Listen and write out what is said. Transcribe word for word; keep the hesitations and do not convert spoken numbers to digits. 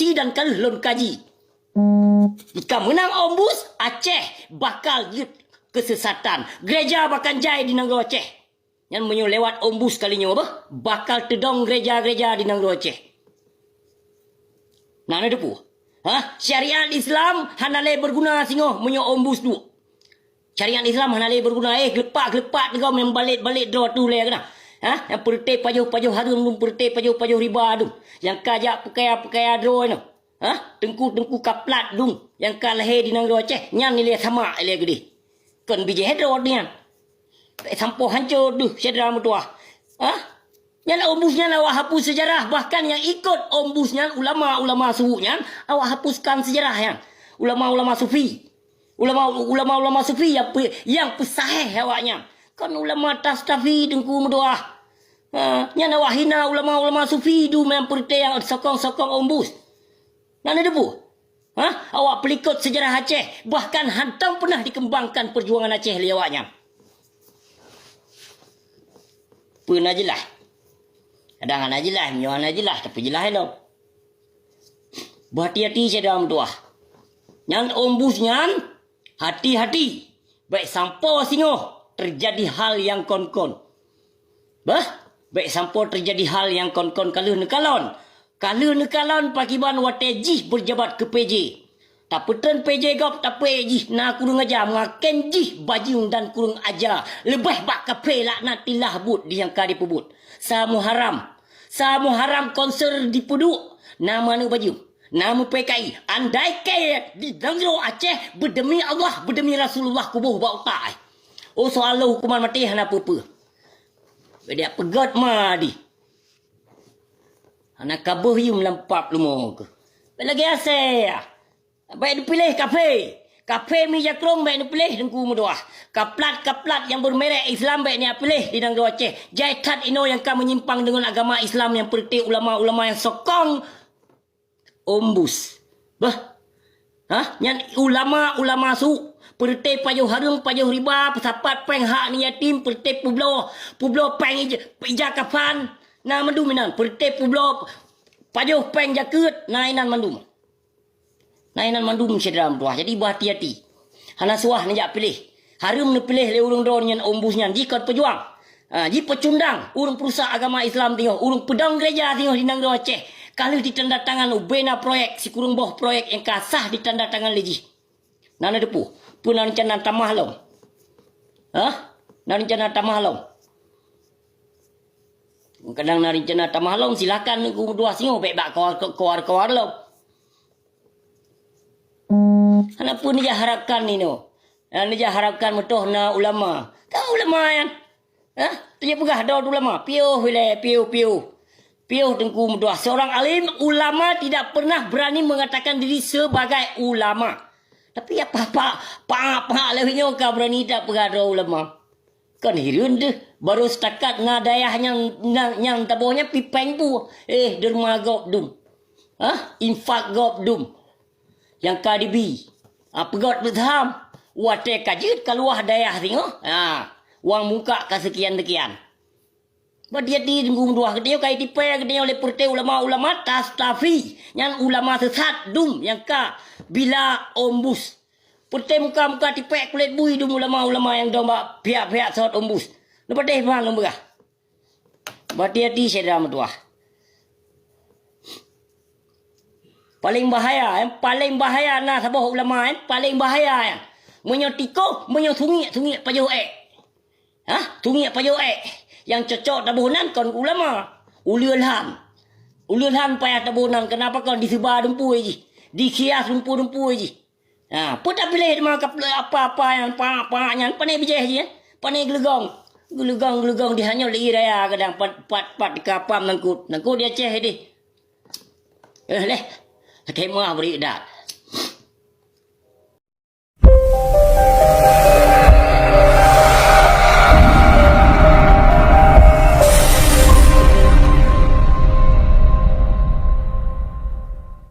bukti dan ka lheueh lôn kaji. Jika meunang Ombus, Aceh bakal jeuet keusesatan. Gereja bahkan jai di nanggroe Aceh. Nyan meunyoe lewat Ombus kali nyoe beuh, bakal teudong gereja-gereja di nanggroe Aceh. Na neuteupeue? Hah? Syariat Islam hana lé beuguna singoh meunyoe Ombus duek. Syariat Islam hana lé beuguna, eh, geulepak-geulepak teugom nyang balek-balek droe tu lé keunan. Hah? Nyang peureuté pajoh-pajoh hareuem dum, peureuté pajoh-pajoh riba dum. Nyang ka jak peukaya-peukaya droe nyoe. Hah? Teungku-teungku kaplat dum nyang ka lahé di nanggroe Aceh, nyan ilée samak ilée geudeh. Kon bijéh droe nyan. Sampoe hanco deuh syedara meutuwah. Hah? Nyan Ombus nyan awak hapus seujarah, bahkan nyang ikot Ombus nyan ulama-ulama su nyan awak hapuskan seujarah nyan. Ulama-ulama sufi. Ulama, ulama-ulama sufi nyang pe-, nyang peusahéh awaknyan. Kon ulama Tastafi teungku meutuwah. Ha, nyan awak hina ulama-ulama sufi dum nyang peureuté nyang sokong-sokong Ombus. Na neuteupeue? Hah? Awak peulikot seujarah Aceh, bahkan hantom peunah dikeumbangkan peujuangan Aceh lé awaknyan. Peue na jeulaih? Kadang hana jeulaih, meunyoe hana jeulaih, tapi jeulaih lom. Beuhati-hati syedara meutuwah. Nyan Ombus nyan, hati-hati. Bék sampoe singoh teujadi hal nyang kon-kon. Bah, bék sampoe teujadi hal nyang kon-kon ka lheueh neukalon. Ka lheueh neukalon pakiban watée jih beujabat keu P J. Tapeutreun P J gob tapeuék jih na kureueng aja, meuaken jih bajeueng dan kureueng aja, leubeh bak kafé laknatillah buet di nyang ka jipeubuet. Samuharam, Samuharam konser jipeuduek na manök bajeueng, na meu-P K I. Andai kée di nanggroe Aceh beudeumi Allah, beudeumi Rasulullah kuboh bak utak, eh. Oh, soal lôn huköman maté hana peue-peue. Bék jak peugét ma di. Hana ka beuh yum lam pap leumo keuh. Bék lagée asée, ah. Bék neupiléh kafé. Kafé meujakrong bék neupiléh teungku meutuwah. Kaplat-kaplat nyang beumerek Islam bék neupiléh di nanggroe Aceh. Jai that inoe nyang ka meunyimpang deungon agama Islam nyang peureuté ulama-ulama nyang sokong Ombus. Bah. Hah? Nyan ulama-ulama su. Peureuté pajoh hareuem, pajoh riba, peusapat péng hak aneuk yatim, peureuté peubloe, peubloe péng ija, ija kafan. Na mandum inan, peureuté peubloe pajoh péng jakeuet, na inan mandum. Na inan mandum syedara meutuwah. Jadi beuhati-hati. Hana suah neujak piléh. Hareuem neupiléh lé ureuëng droe nyan Ombus nyan jikon peujuang. Ha, jipeucundang ureuëng peurusak agama Islam teungoh, ureuëng peudong gereja teungoh di nanggroe Aceh. Ka lheueh ditanda tangan ubena proyek, sikureueng boh proyek nyang ka sah ditanda tangan lé jih. Na neuteupeue? Peue na reuncana tamah lom? Hah? Na reuncana tamah lom? Kadang na reuncana tamah lom, silakan teungku meutuwah singoh bék bak kawar-kawar lom. Hana peue neujak harapkan inoe. Hana neujak harapkan meutoh na ulama. Ka ulama nyan. Hah? Teupeugah droe ulama. Piôh ilée, piôh, piôh. Piôh teungku meutuwah. Seorang alim ulama tidak pernah berani mengatakan diri sebagai ulama. Tapi apa-apa, pak-pak lewat nyoe ka berani tak peugah droe ulama. Kan hireuen deuh, barô seutakat na dayah nyang, nyang, nyang taboh nyan pipéng bu. Eh, derma gob dum. Hah? Infak gob dum. Nyang ka dibi. Ha, peugét beusaham. Watée ka jeuet ka luwah dayah singoh. Ha, wang mungkak ka seukian-seukian. Beuhati-hati teungku meutuwah, geutanyoe ka jitipée geutanyoe lé peureuté ulama-ulama Tastafi. Nyan ulama seusat dum nyang ka bila Ombus. Peureuté muka-muka tipék kulét bui dum ulama-ulama nyang dong bak pihak-pihak sot Ombus. Neupatéh ban lôn peugah. Beuhati-hati syedara meutuwah. Paléng bahaya, eh, paléng bahaya na saboh ulama, eh, paléng bahaya, eh. Meunyoe tikoh, meunyoe sungiek, sungiek pajoh ék. Hah? Sungiek pajoh ék. Nyang cocok taboh nan kon ulama. Uleue lhan. Uleue lhan payah taboh nan, keunapa kon diseuba dumpeue jih. Dikhias dumpeue-dumpeue jih. Ha, peue tapiléh teuma kap-, apa-apa nyang pak-pak nyan, pane bijéh jih, eh? Pane geuleugong. Geuleugong-geuleugong dihanyot lé ié raya kadang pat, pat, pat dikapam nangkot. Nangkot di Aceh deh. Eh, leh. Lakée meuah bri dat.